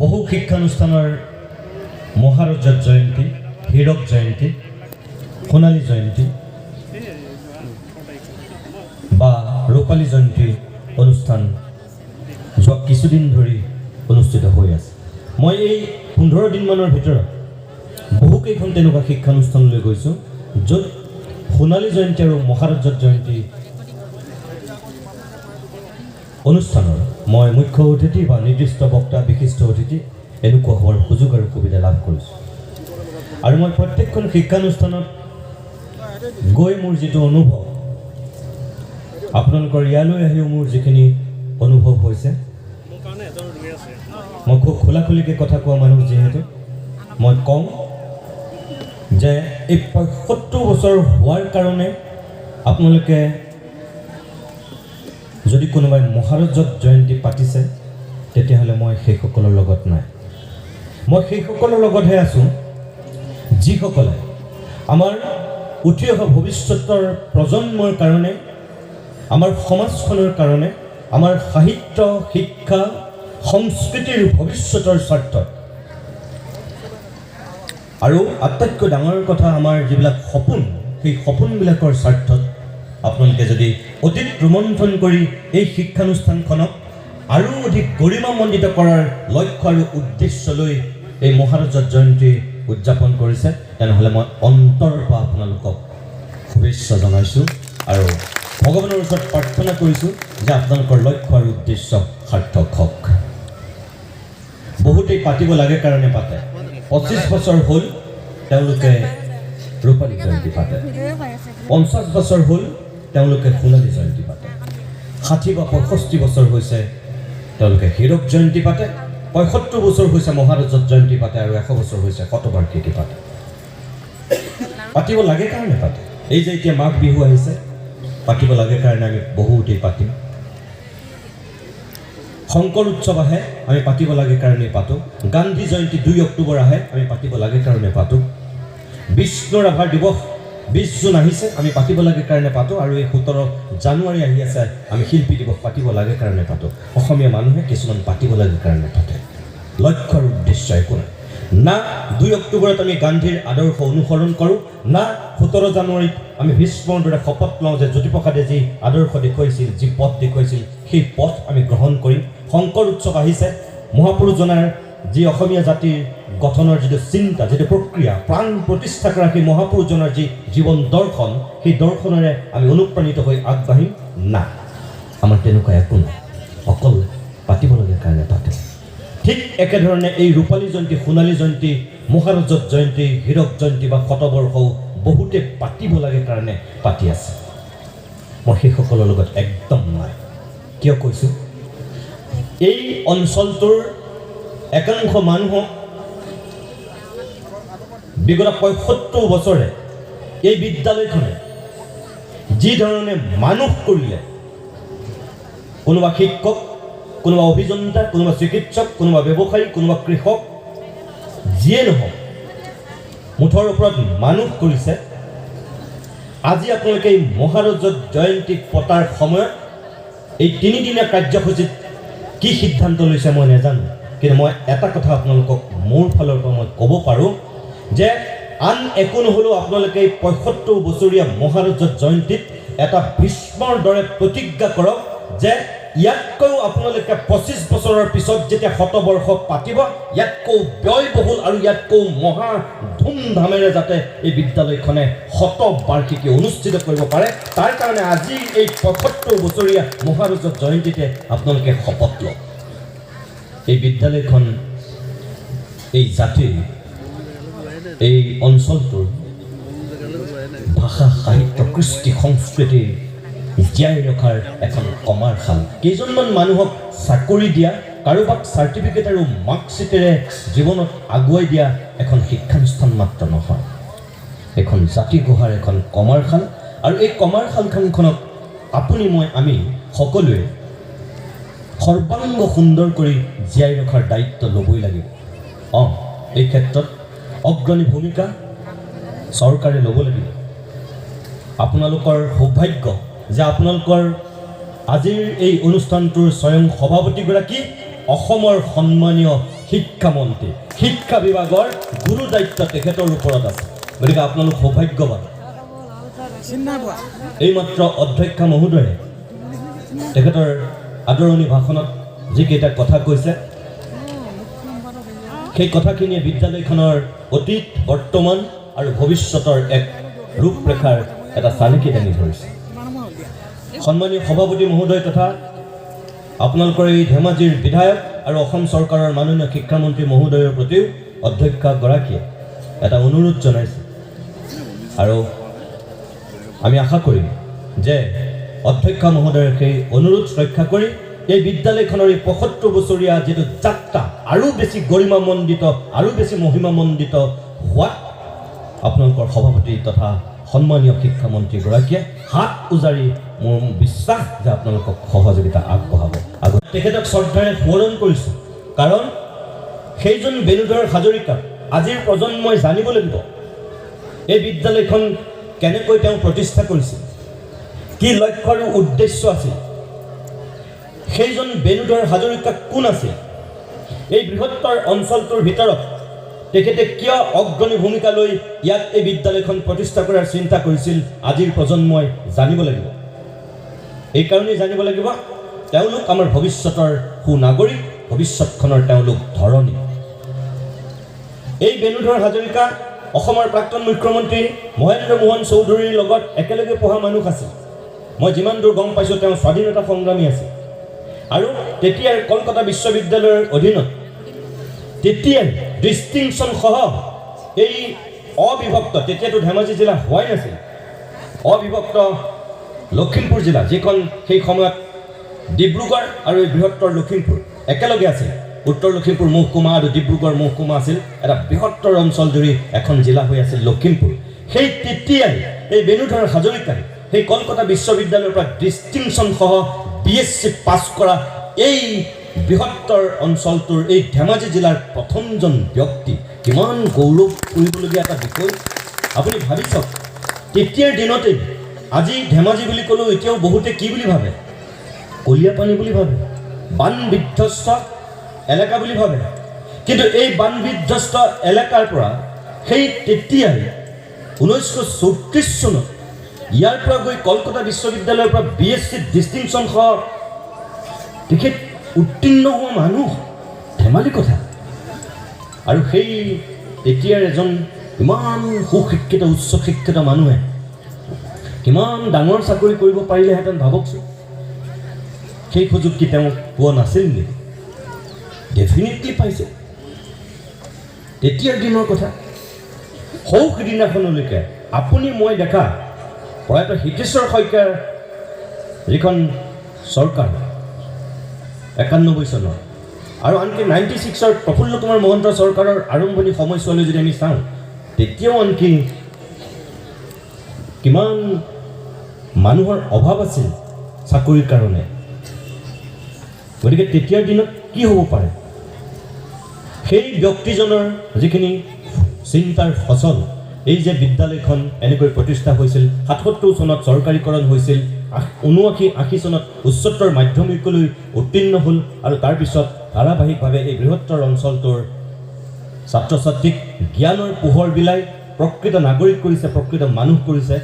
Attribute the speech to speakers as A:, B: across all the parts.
A: বহু শিক্ষানুষ্ঠানৰ মহাৰজত জয়ন্তী, হীৰক জয়ন্তী, সোণালী জয়ন্তী বা ৰূপালী জয়ন্তী অনুষ্ঠান যোৱা কিছুদিন ধৰি অনুষ্ঠিত হৈ আছে। মই এই 15 দিনমানৰ ভিতৰত বহুকেইখন তেনেকুৱা শিক্ষানুষ্ঠানলৈ গৈছোঁ, য'ত সোণালী জয়ন্তী আৰু মহাৰজত জয়ন্তী অনুষ্ঠানৰ মই মুখ্য অতিথি বা নিৰ্দিষ্ট বক্তা, বিশিষ্ট অতিথি এনেকুৱা হোৱাৰ সুযোগ আৰু সুবিধা লাভ কৰিছোঁ। আৰু মই প্ৰত্যেকখন শিক্ষানুষ্ঠানত গৈ মোৰ যিটো অনুভৱ, আপোনালোকৰ ইয়ালৈ আহিও মোৰ যিখিনি অনুভৱ হৈছে, মই খুব খোলাখুলিকৈ কথা কোৱা মানুহ যিহেতু, মই কওঁ যে এই 75 বছৰ হোৱাৰ কাৰণে আপোনালোকে যদি কোনোবাই মহাৰজত জয়ন্তী পাতিছে, তেতিয়াহ'লে মই সেইসকলৰ লগত নাই। মই সেইসকলৰ লগতহে আছোঁ যিসকলে আমাৰ উঠি অহা ভৱিষ্যতৰ প্ৰজন্মৰ কাৰণে, আমাৰ সমাজখনৰ কাৰণে, আমাৰ সাহিত্য, শিক্ষা, সংস্কৃতিৰ ভৱিষ্যতৰ স্বাৰ্থত, আৰু আটাইতকৈ ডাঙৰ কথা আমাৰ যিবিলাক সপোন, সেই সপোনবিলাকৰ স্বাৰ্থত আপোনালোকে যদি অতীত ৰোমন্থন কৰি এই শিক্ষানুষ্ঠানখনক আৰু অধিক গৰিমামণ্ডিত কৰাৰ লক্ষ্য আৰু উদ্দেশ্য লৈ এই মহাৰজত জয়ন্তী উদযাপন কৰিছে, তেনেহ'লে মই অন্তৰৰ পৰা আপোনালোকক শুভেচ্ছা জনাইছোঁ আৰু ভগৱানৰ ওচৰত প্ৰাৰ্থনা কৰিছোঁ যে আপোনালোকৰ লক্ষ্য আৰু উদ্দেশ্য সাৰ্থক হওক। বহুতেই পাতিব লাগে কাৰণে পাতে। 25 বছৰ হ'ল তেওঁলোকে ৰূপালী জয়ন্তী পাতে, 50 বছৰ হ'ল তেওঁলোকে সোণালী জয়ন্তী পাতে, 60 বা 65 বছৰ হৈছে তেওঁলোকে হীৰক জয়ন্তী পাতে, 75 বছৰ হৈছে মহাৰজত জয়ন্তী পাতে আৰু 100 বছৰ হৈছে শতবাৰ্ষিকী পাতে। পাতিব লাগে কাৰণে পাতে। এই যে এতিয়া মাঘ বিহু আহিছে, পাতিব লাগে কাৰণে আমি বহুতেই পাতিম। শংকৰ উৎসৱ আহে, আমি পাতিব লাগে কাৰণে পাতোঁ। গান্ধী জয়ন্তী 2 অক্টোবৰ আহে, আমি পাতিব লাগে কাৰণে পাতোঁ। বিষ্ণু ৰাভাৰ দিৱস 20 জুন আহিছে, আমি পাতিব লাগে কাৰণে পাতোঁ। আৰু এই 17 জানুৱাৰী আহি আছে, আমি শিল্পী দিৱস পাতিব লাগে কাৰণে পাতোঁ। অসমীয়া মানুহে কিছুমান পাতিব লাগে কাৰণে পাতে, লক্ষ্য আৰু উদ্দেশ্য একো নাই। না 2 অক্টোবৰত আমি গান্ধীৰ আদৰ্শ অনুসৰণ কৰোঁ, না 17 জানুৱাৰীত আমি ভীষ্মৰ দৰে শপত লওঁ যে জ্যোতিপ্ৰসাদে যি আদৰ্শ দেখুৱাইছিল, যি পথ দেখুৱাইছিল, সেই পথ আমি গ্ৰহণ কৰিম। শংকৰ উৎসৱ আহিছে, মহাপুৰুষজনাৰ যি অসমীয়া জাতিৰ গঠনৰ যিটো চিন্তা, যিটো প্ৰক্ৰিয়া, প্ৰাণ প্ৰতিষ্ঠা কৰা সেই মহাপুৰুষজনাৰ যি জীৱন দৰ্শন, সেই দৰ্শনেৰে আমি অনুপ্ৰাণিত হৈ আগবাঢ়িম। না, আমাৰ তেনেকুৱা একো নাই, অকল পাতিব লাগে কাৰণে পাতে। ঠিক একেধৰণে এই ৰূপালী জয়ন্তী, সোণালী জয়ন্তী, মহাৰজত জয়ন্তী, হীৰক জয়ন্তী বা শতবৰ্ষও বহুতে পাতিব লাগে কাৰণে পাতি আছে। মই সেইসকলৰ লগত একদম নাই। কিয় কৈছোঁ? এই অঞ্চলটোৰ একাংশ মানুহক বিগত 75 বছৰে এই বিদ্যালয়খনে যি ধৰণে মানুহ কৰিলে, কোনোবা শিক্ষক, কোনোবা অভিযন্তা, কোনোবা চিকিৎসক, কোনোবা ব্যৱসায়ী, কোনোবা কৃষক, যিয়ে নহওক, মুঠৰ ওপৰত মানুহ কৰিছে। আজি আপোনালোকে এই মহাৰজত জয়ন্তী পতাৰ সময়ত এই তিনিদিনীয়া কাৰ্যসূচীত কি সিদ্ধান্ত লৈছে মই নাজানো, কিন্তু মই এটা কথা আপোনালোকক মোৰ ফালৰ পৰা মই ক'ব পাৰোঁ যে আন একো নহ'লেও আপোনালোকে এই 75 বছৰীয়া মহাৰজত জয়ন্তীত এটা ভীষ্মৰ দৰে প্ৰতিজ্ঞা কৰক যে ইয়াতকৈও আপোনালোকে 25 বছৰৰ পিছত যেতিয়া শতবৰ্ষ পাতিব, ইয়াতকৈও ব্যয়বহুল আৰু ইয়াতকৈও মহা ধুমধামেৰে যাতে এই বিদ্যালয়খনে শতবাৰ্ষিকী অনুষ্ঠিত কৰিব পাৰে, তাৰ কাৰণে আজি এই 75 বছৰীয়া মহাৰজত জয়ন্তীতে আপোনালোকে শপত লওক। এই বিদ্যালয়খন এই জাতিৰ, এই অঞ্চলটোৰ ভাষা, সাহিত্য, কৃষ্টি, সংস্কৃতি জীয়াই ৰখাৰ এখন কমাৰশাল। কেইজনমান মানুহক চাকৰি দিয়া, কাৰোবাক চাৰ্টিফিকেট আৰু মাৰ্কশ্বিটেৰে জীৱনত আগুৱাই দিয়া এখন শিক্ষানুষ্ঠান মাত্ৰ নহয়, এখন জাতি গঢ়াৰ এখন কমাৰশাল। আৰু এই কমাৰশালখনক আপুনি, মই, আমি সকলোৱে সৰ্বাংগ সুন্দৰ কৰি জীয়াই ৰখাৰ দায়িত্ব ল'বই লাগিব। এই ক্ষেত্ৰত অগ্ৰণী ভূমিকা চৰকাৰে ল'ব লাগিব। আপোনালোকৰ সৌভাগ্য যে আপোনালোকৰ আজিৰ এই অনুষ্ঠানটোৰ স্বয়ং সভাপতিগৰাকী অসমৰ সন্মানীয় শিক্ষামন্ত্ৰী, শিক্ষা বিভাগৰ গুৰু দায়িত্ব তেখেতৰ ওপৰত আছে। গতিকে আপোনালোক সৌভাগ্যৱান। এইমাত্ৰ অধ্যক্ষা মহোদয়ে তেখেতৰ আদৰণি ভাষণত যিকেইটা কথা কৈছে, সেই কথাখিনিয়ে বিদ্যালয়খনৰ অতীত, বৰ্তমান আৰু ভৱিষ্যতৰ এক ৰূপৰেখাৰ এটা চানেকি দাঙি ধৰিছে। সন্মানীয় সভাপতি মহোদয় তথা আপোনালোকৰ এই ধেমাজিৰ বিধায়ক আৰু অসম চৰকাৰৰ মাননীয় শিক্ষামন্ত্ৰী মহোদয়ৰ প্ৰতিও অধ্যক্ষাগৰাকীয়ে এটা অনুৰোধ জনাইছে আৰু আমি আশা কৰিম যে অধ্যক্ষ মহোদয়ৰ সেই অনুৰোধ ৰক্ষা কৰি এই বিদ্যালয়খনৰ এই 75 বছৰীয়া যিটো যাত্ৰা আৰু বেছি গৰিমামণ্ডিত আৰু বেছি মহিমামণ্ডিত হোৱাত আপোনালোকৰ সভাপতি তথা সন্মানীয় শিক্ষামন্ত্ৰীগৰাকীয়ে হাত উজাৰি মোৰ বিশ্বাস যে আপোনালোকক সহযোগিতা আগবঢ়াব। আগত তেখেতক শ্ৰদ্ধাৰে সোঁৱৰণ কৰিছোঁ, কাৰণ সেইজন বেণুধৰ হাজৰিকা আজিৰ প্ৰজন্মই জানিব লাগিব এই বিদ্যালয়খন কেনেকৈ তেওঁ প্ৰতিষ্ঠা কৰিছিল, কি লক্ষ্য আৰু উদ্দেশ্য আছিল, সেইজন বেণুধৰ হাজৰিকা কোন আছিল, এই বৃহত্তৰ অঞ্চলটোৰ ভিতৰত তেখেতে কিয় অগ্ৰণী ভূমিকা লৈ ইয়াত এই বিদ্যালয়খন প্ৰতিষ্ঠা কৰাৰ চিন্তা কৰিছিল, আজিৰ প্ৰজন্মই জানিব লাগিব। এইকাৰণেই জানিব লাগিব, তেওঁলোক আমাৰ ভৱিষ্যতৰ সুনাগৰিক, ভৱিষ্যতখনৰ তেওঁলোক ধৰণী। এই বেণুধৰ হাজৰিকা অসমৰ প্ৰাক্তন মুখ্যমন্ত্ৰী মহেন্দ্ৰ মোহন চৌধুৰীৰ লগত একেলগে পঢ়া মানুহ আছিল। মই যিমান দূৰ গম পাইছোঁ, তেওঁ স্বাধীনতা সংগ্ৰামী আছিল আৰু তেতিয়াৰ কলকাতা বিশ্ববিদ্যালয়ৰ অধীনত তেতিয়াই ডিষ্টিংশ্যনসহ এই অবিভক্ত, তেতিয়াতো ধেমাজি জিলা হোৱাই নাছিল, অবিভক্ত লখিমপুৰ জিলা, যিখন সেই সময়ত ডিব্ৰুগড় আৰু এই বৃহত্তৰ লখিমপুৰ একেলগে আছিল, উত্তৰ লখিমপুৰ মহকুমা আৰু ডিব্ৰুগড় মহকুমা আছিল, এটা বৃহত্তৰ অঞ্চল জুৰি এখন জিলা হৈ আছিল লখিমপুৰ। সেই তেতিয়াই এই বেণুধৰ হাজৰিকাই সেই কলকাতা বিশ্ববিদ্যালয়ৰ পৰা ডিষ্টিংশ্যনসহ বিএছচি পাছ কৰা এই বৃহত্তৰ অঞ্চলটোৰ এই ধেমাজি জিলাৰ প্ৰথমজন ব্যক্তি। কিমান গৌৰৱ কৰিবলগীয়া এটা বিষয় আপুনি ভাবি চাওক। তেতিয়াৰ দিনতেই, আজি ধেমাজি বুলি ক'লেও এতিয়াও বহুতে কি বুলি ভাবে? কলীয়াপানী বুলি ভাবে, বান বিধ্বস্ত এলেকা বুলি ভাবে। কিন্তু এই বান বিধ্বস্ত এলেকাৰ পৰা সেই তেতিয়াই 1934 চনত ইয়াৰ পৰা গৈ কলকাতা বিশ্ববিদ্যালয়ৰ পৰা বিএছচি ডিষ্টিংশ্যনসহ তেখেত উত্তীৰ্ণ হোৱা মানুহ, ধেমালি কথা। আৰু সেই তেতিয়াৰ এজন ইমান সুশিক্ষিত, উচ্চ শিক্ষিত মানুহে কিমান ডাঙৰ চাকৰি কৰিব পাৰিলেহেঁতেন ভাবকচোন। সেই সুযোগ কি তেওঁ পোৱা নাছিল নেকি? ডেফিনেটলি পাইছে। তেতিয়াৰ দিনৰ কথা। সৌ সিদিনাখনলৈকে আপুনি মই দেখা প্ৰয়াত হিতেশ্বৰ শইকীয়াৰ যিখন চৰকাৰ 91 চনৰ আৰু আনকি 96ৰ প্ৰফুল্ল কুমাৰ মহন্ত চৰকাৰৰ আৰম্ভণি সময়ছোৱালৈ যদি আমি চাওঁ, তেতিয়াও আনকি কিমান মানুহৰ অভাৱ আছিল চাকৰিৰ কাৰণে। গতিকে তেতিয়াৰ দিনত কি হ'ব পাৰে? সেই ব্যক্তিজনৰ যিখিনি চিন্তাৰ ফচল, এই যে বিদ্যালয়খন এনেকৈ প্ৰতিষ্ঠা হৈছিল, 77 চনত চৰকাৰীকৰণ হৈছিল, 79, 80 চনত উচ্চতৰ মাধ্যমিকলৈ উত্তীৰ্ণ হ'ল আৰু তাৰপিছত ধাৰাবাহিকভাৱে এই বৃহত্তৰ অঞ্চলটোৰ ছাত্ৰ ছাত্ৰীক জ্ঞানৰ পোহৰ বিলাই প্ৰকৃত নাগৰিক কৰিছে, প্ৰকৃত মানুহ কৰিছে,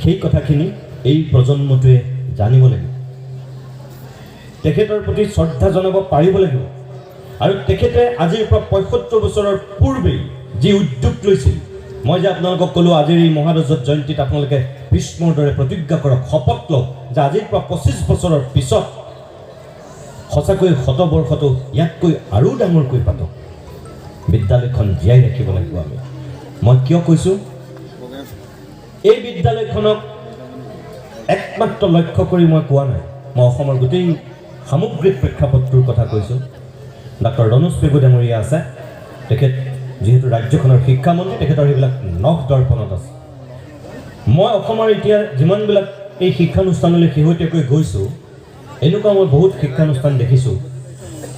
A: সেই কথাখিনি এই প্ৰজন্মটোৱে জানিব লাগিব, তেখেতৰ প্ৰতি শ্ৰদ্ধা জনাব পাৰিব লাগিব। আৰু তেখেতে আজিৰ পৰা 75 বছৰৰ পূৰ্বেই যি উদ্যোগ লৈছিল, মই যে আপোনালোকক ক'লোঁ, আজিৰ এই মহাৰজত জয়ন্তীত আপোনালোকে ভীষ্মৰ দৰে প্ৰতিজ্ঞা কৰক, শপত লওক যে আজিৰ পৰা 25 বছৰৰ পিছত সঁচাকৈ শতবৰ্ষটো ইয়াতকৈ আৰু ডাঙৰকৈ পাতক। বিদ্যালয়খন জীয়াই ৰাখিব লাগিব আমি। মই কিয় কৈছোঁ, এই বিদ্যালয়খনক একমাত্ৰ লক্ষ্য কৰি মই কোৱা নাই, মই অসমৰ গোটেই সামগ্ৰিক প্ৰেক্ষাপটটোৰ কথা কৈছোঁ। ডাক্তৰ ৰণোজ পেগু ডাঙৰীয়া আছে, তেখেত যিহেতু ৰাজ্যখনৰ শিক্ষামন্ত্ৰী, তেখেতৰ সেইবিলাক নখ দৰ্পণত আছে। মই অসমৰ এতিয়া যিমানবিলাক এই শিক্ষানুষ্ঠানলৈ শেহতীয়াকৈ গৈছোঁ, এনেকুৱা মই বহুত শিক্ষানুষ্ঠান দেখিছোঁ,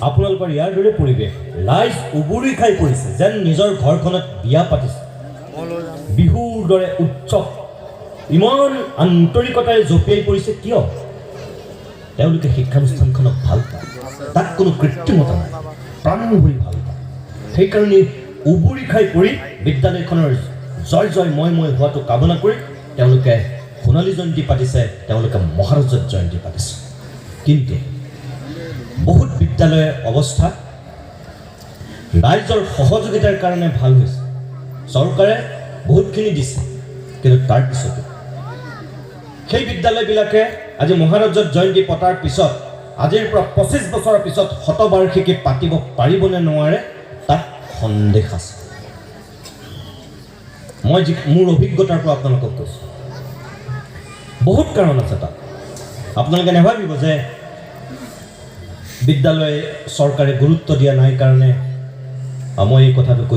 A: আপোনালোকৰ ইয়াৰ দৰে পৰিৱেশ, ৰাইজ উবুৰি খাই পৰিছে, যেন নিজৰ ঘৰখনত বিয়া পাতিছে, বিহুৰ দৰে উৎসৱ, ইমান আন্তৰিকতাৰে জঁপিয়াই পৰিছে। কিয়? তেওঁলোকে শিক্ষানুষ্ঠানখনক ভাল পায়, তাত কোনো কৃত্ৰিমতা নাই। প্ৰাণ ভৰি ভাল পায়। সেইকাৰণে উবুৰি খাই পৰি বিদ্যালয়খনৰ জয় জয় ময় ময় হোৱাটো কামনা কৰি তেওঁলোকে সোণালী জয়ন্তী পাতিছে, তেওঁলোকে মহাৰজত জয়ন্তী পাতিছে। কিন্তু বহুত বিদ্যালয়ৰ অৱস্থা ৰাইজৰ সহযোগিতাৰ কাৰণে ভাল হৈছে, চৰকাৰে বহুতখিনি দিছে, কিন্তু তাৰপিছতো সেই বিদ্যালয়বিলাকে আজি মহাৰজত জয়ন্তী পতাৰ পিছত, আজিৰ পৰা 25 বছৰৰ পিছত শতবাৰ্ষিকী পাতিব পাৰিবনে নোৱাৰে তাত সন্দেহ আছে। মই যি মোৰ অভিজ্ঞতাৰ পৰা আপোনালোকক কৈছোঁ, বহুত কাৰণ আছে তাত। আপোনালোকে নাভাবিব যে বিদ্যালয়ে চৰকাৰে গুৰুত্ব দিয়া নাই কাৰণে মই এই কথাটো কৈছোঁ।